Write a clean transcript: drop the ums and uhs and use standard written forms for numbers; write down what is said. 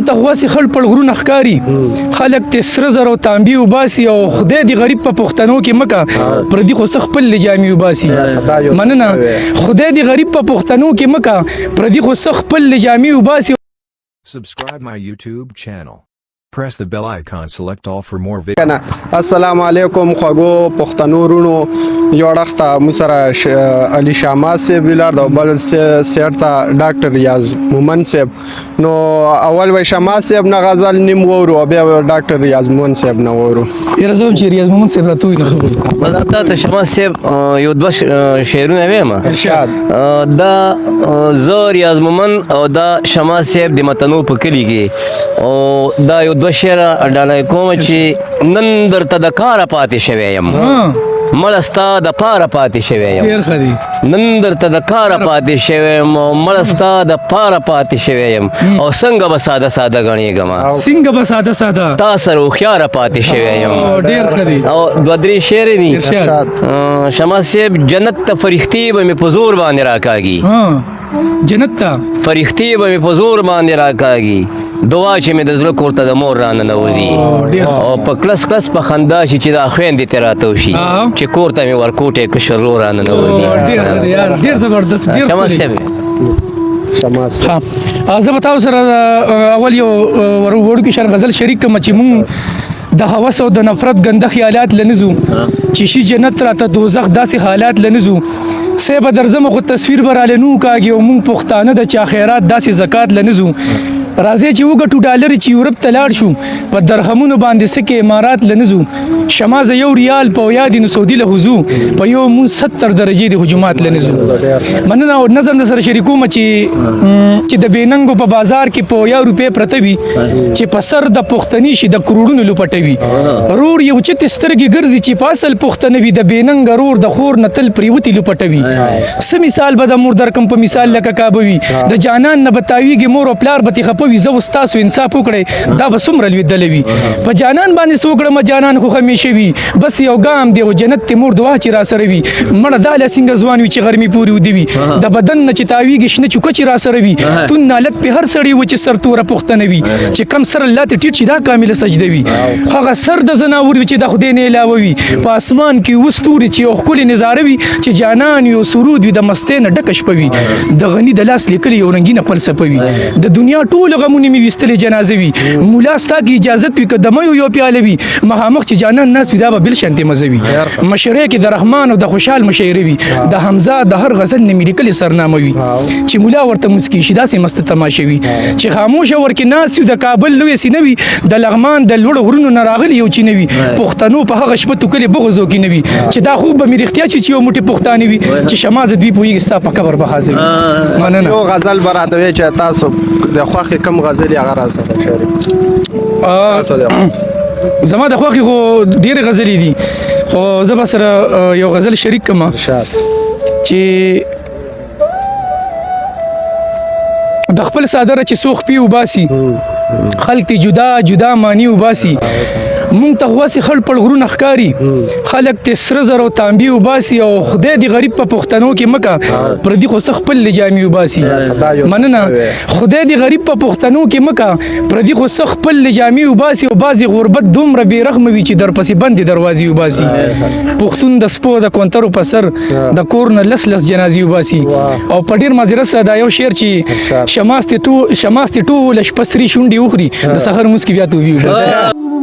مونږ ته خو هسې خړ پړ غرونه ښکاري، خلک ترې سره زر او تانبې وباسي، او خدای دې غریب په پښتنو کې مه که، پردي خو څه خپل د جامې وباسي. مننه. خدای دې غریب په پښتنو کې مه که، پردي خو څه خپل د جامې وباسي. Subscribe my YouTube channel. Press the bell icon, select all for more videos. کنه. السلام علیکم خوږو پښتنو وروڼو. یو اړخ ته موږ سره علي شاماز صاحب ولاړ دی او بل سیټ ته ډاکټر ریاض مومن صاحب. نو اول وای شماز صاحب نه غزل نیم وورو او بیا ډاکټر ریاض مومن صاحب نه وورو. یاره، زه هم چې ریاض مومن صاحب راته وایي نو ښه به وي. بس تا ته شماز صاحب یو دوه شعرونه وایم. ارشاد. دا زه ریاض مومن او دا شماز صاحب د متنو په کلي کې، او دا یو دوه شعره ډالۍ کوم چې نن درته د کاره پاتې شوی یم، مړه ستا د پاره پاتې شوی یم. ډېر ښه دی. نن درته د کاره پاتې شوی یم او مړه ستا د پاره پاتې شوی یم، او څنګه به ساده ساده غنیږم، څنګه به ساده ساده تا سره هوښیاره پاتې شوی یم. ډېر ښه دی. او دوه درې شعر دي. ارشاد. شماز صاحب، جنت ته فرښتې به مې په زور باندې راکاږي. جنت ته فرښتې به مې په زور باندې راکاږي، دعا چې مې د زړه کور ته د مور رانه ننوځي، او په کلس کلس په خندا شي چې دا خویندې ترې راته وشي چې کور ته مې ورکوټی کشر ورور رانه ننوځي. ډېر ښه دی یار، ډېر زبردست، ډېر شماز ښکلی. صاحب. شماز صاحب. ها، زه به تاسو سره اول یو وړوکی شان غزل شریک کوم چې مونږ د هوس او د نفرت ګنده خیالات لنزو، چې شي جنت راته دوزخ داسې حالات لنزو. سه به درځم خو تصویر به راله نو کاږي، او مونږ پښتانه د چا خیرات داسې زکات لنزو. راځي چې وګټو ډالر چې یورپ ته لاړ شو، په درهمونو باندې سکه امارات لنزو. شمازه یو ریال په یاد نو سعودي له حضو، په یو مون 70 درجه د هجومات لنزو. مننه. او نظم د سره شریکوم چې د بیننګو په بازار کې په یو روپې پرته وي، چې په سر د پښتني شي د کروڑونو لوپټوي. رور یو چې سترګې ګرځي چې په اصل پښتنه وي، د بیننګ رور د خور نتل پریوتی لوپټوي. څه مثال به د مور درکم، په مثال لکه کعبه وي، د جانان نه بتاویږي مور او پلار به تې خپه وي. زه استاسو انصاف وکړئ، دا به څومره لوېدلی وي؟ په جانان باندې څه وکړم، جانان خو همیشه وي، بس یو ګام دی او جنت ته مور دعا چې را سره وي. مړه دا لا څنګه ځوان وي چې غرمې پورې ودی وي، د بدن نه چې تاویږي شنه چوکه چې را سره وي. تون نالت په هر سړي و چې سر توره پښتنه وي، چې کم سر الله ته ټیټ شي دا کامله سجده وي. هغه سر د زناور وي چې د خدای نه علاوه وي، په اسمان کې وستوري چې یو ښکلې نظاره وي، چې جانان یو سرود وي د مستۍ نه ډکه شپه وي، د غني د لاس لیکلې یو رنګینه فلسفه وي. د دنیا ټول غمونه مې ویستلې جنازه وي. مولا ستا کی اجازت وي که د میو یو پیاله وي، مخامخ چې جانان ناس وي دا به بل شانتې مزه وي. مشره کې د رحمان او د خوشحال مشاعره وي، د حمزه د هر غزل نه مې لیکلې سرنامه وي، چې مولا ورته مسکی شي داسې مسته تماشه وي، چې خاموشه ورکې ناست یو د کابل لوی سینه وي، د لغمان د لوړو غرونو نه راغلي یو چینه وي. پښتنو په هغه شپه توکلې بغضو کې نه وي، چې دا خوب به مې رښتیا شي چې یو موټی پښتانه وي، چې شمازه دوی پوهېږي ستا په قبر به حاضر وي. مننه. یو غزل به راته وایې چې تاسو د خوښې کوم غزل یې، هغه را سره شریک تاسو د زما د خوښې خو ډېرې غزلې دي، خو زه به سره یو غزل شریک کړم. ارشاد. چې د خپل څادره چې څوک پی وباسي، خلک ته جدا جدا معنی وباسي. مونږ ته خو هسې خړ پړ غرونه ښکاري، خلک ته سره زر او تانبې وباسي، او خدای دې غریب په پښتنو کې مه که، پردي خو څه خپل د جامې وباسي. مننه. خدای دې غریب په پښتنو کې مه که، پردي خو څه خپل د جامې وباسي، او بعضې غربت دومره بې رحمه وي چې درپسې بندې دروازې وباسي. پښتون د سپو د کونترو په سر د کور نه لس لس جنازې وباسي. او په ډېر معذرت سره دا یو شعر چې شماستې ټوله شپه سرې شونډې وخوري، د سحر لمونځ کې بیا توبې وباسي.